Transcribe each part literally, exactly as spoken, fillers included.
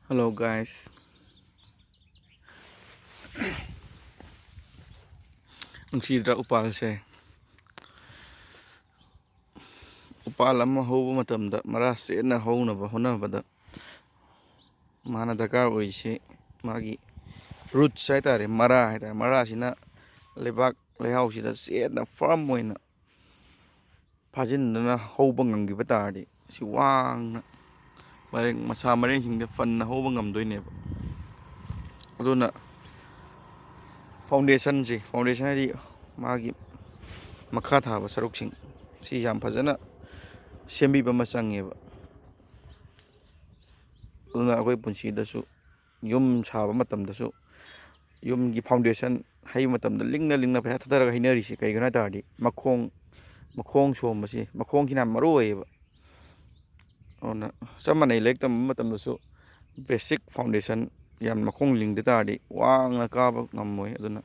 Hello guys. ꯅꯨꯡꯁꯤꯗ꯭ꯔꯥ ꯎꯄꯥꯜꯁꯦ? ꯎꯄꯥꯜ ꯑꯃ ꯍꯧꯕ ꯃꯇꯝꯗ ꯃꯔꯥ ꯆꯦꯠꯅ ꯍꯧꯅꯕ ꯍꯣꯠꯅꯕꯗ ꯃꯥꯅ ꯗꯔꯀꯥꯔ ꯑꯣꯏꯔꯤꯁꯦ ꯃꯥꯒꯤ roots ꯍꯥꯏꯇꯥꯔꯦ, ꯃꯔꯥ ꯍꯥꯏꯇꯥꯔꯦ꯫ ꯃꯔꯥꯁꯤꯅ ꯂꯩꯕꯥꯛ ꯂꯩꯍꯥꯎꯁꯤꯗ ꯆꯦꯠꯅ firm ꯑꯣꯏꯅ ꯐꯥꯖꯤꯟꯗꯨꯅ ꯍꯧꯕ ꯉꯝꯈꯤꯕ ꯇꯥꯔꯗꯤ ꯁꯤ ꯋꯥꯡꯅ ꯃꯔꯦꯡ, ꯃꯁꯥ ꯃꯔꯦꯡꯁꯤꯡꯁꯦ ꯐꯟꯅ ꯍꯧꯕ ꯉꯝꯗꯣꯏꯅꯦꯕ꯫ ꯑꯗꯨꯅ foundation ꯁꯦ, foundation ꯍꯥꯏꯗꯤ ꯃꯥꯒꯤ ꯃꯈꯥ ꯊꯥꯕ ꯁꯔꯨꯛꯁꯤꯡ, ꯁꯤ ꯌꯥꯝ ꯐꯖꯅ ꯁꯦꯝꯕꯤꯕ ꯑꯃ ꯆꯪꯉꯦꯕ꯫ ꯑꯗꯨꯅ ꯑꯩꯈꯣꯏ ꯄꯨꯟꯁꯤꯗꯁꯨ, ꯌꯨꯝ ꯁꯥꯕ ꯃꯇꯝꯗꯁꯨ, ꯌꯨꯝꯒꯤ foundation ꯍꯩꯕ ꯃꯇꯝꯗ ꯂꯤꯡꯅ ꯂꯤꯡꯅ ꯄꯩꯁꯥ ꯊꯥꯗꯔꯒ ꯍꯩꯅꯔꯤꯁꯤ ꯀꯩꯒꯤꯅꯣ ꯍꯥꯏ ꯇꯥꯔꯗꯤ, ꯃꯈꯣꯡ, ꯃꯈꯣꯡ ꯁꯣꯝꯕꯁꯤ, ꯃꯈꯣꯡꯁꯤꯅ ꯌꯥꯝ ꯃꯔꯨ ꯑꯣꯏꯌꯦꯕ꯫ ꯑꯗꯨꯅ ꯆꯞ ꯃꯥꯟꯅꯩ, ꯂꯥꯏꯔꯤꯛ ꯇꯝꯕ ꯃꯇꯝꯗꯁꯨ basic foundation ꯌꯥꯝ ꯃꯈꯣꯡ ꯂꯤꯡꯗ ꯇꯥꯔꯗꯤ ꯋꯥꯡꯅ ꯀꯥꯕ ꯉꯝꯃꯣꯏ꯫ ꯑꯗꯨꯅ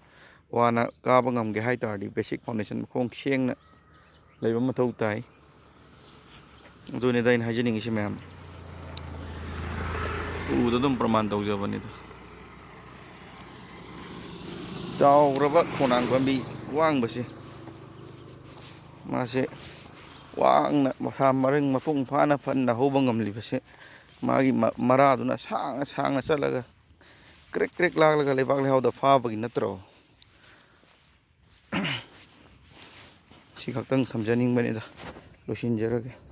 ꯋꯥꯅ ꯀꯥꯕ ꯉꯝꯒꯦ ꯍꯥꯏ ꯇꯥꯔꯗꯤ basic foundation ꯃꯈꯣꯡ ꯁꯦꯡꯅ ꯂꯩꯕ ꯃꯊꯧ ꯇꯥꯏ꯫ ꯑꯗꯨꯅꯤꯗ ꯑꯩꯅ ꯍꯥꯏꯖꯅꯤꯡꯉꯤꯁꯤ ꯃꯌꯥꯝ꯫ ꯎꯗ ꯑꯗꯨꯝ ꯄ꯭ꯔꯃꯥꯟ ꯇꯧꯖꯕꯅꯤꯗ꯫ ꯆꯥꯎꯔꯕ ꯈꯣꯡꯅꯥꯡ ꯄꯥꯝꯕꯤ ꯋꯥꯡꯕꯁꯦ, ꯃꯥꯁꯦ ꯋꯥꯡꯅ ꯃꯁꯥ ꯃꯔꯦꯡ ꯃꯄꯨꯡ ꯐꯥꯅ ꯐꯟꯅ ꯍꯧꯕ ꯉꯝꯂꯤꯕꯁꯦ, ꯃꯥꯒꯤ ꯃ-, ꯃꯔꯥꯗꯨꯅ ꯁꯥꯡꯅ ꯁꯥꯡꯅ ꯆꯠꯂꯒ ꯀ꯭ꯔꯦꯛ ꯀ꯭ꯔꯦꯛ ꯂꯥꯛꯂꯒ ꯂꯩꯕꯥꯛ ꯂꯩꯍꯥꯎꯗ ꯐꯥꯕꯒꯤ ꯅꯠꯇ꯭ꯔꯣ? ꯁꯤ ꯈꯛꯇꯪ ꯊꯝꯖꯅꯤꯡꯕꯅꯤꯗ, ꯂꯣꯏꯁꯤꯟꯖꯔꯒꯦ꯫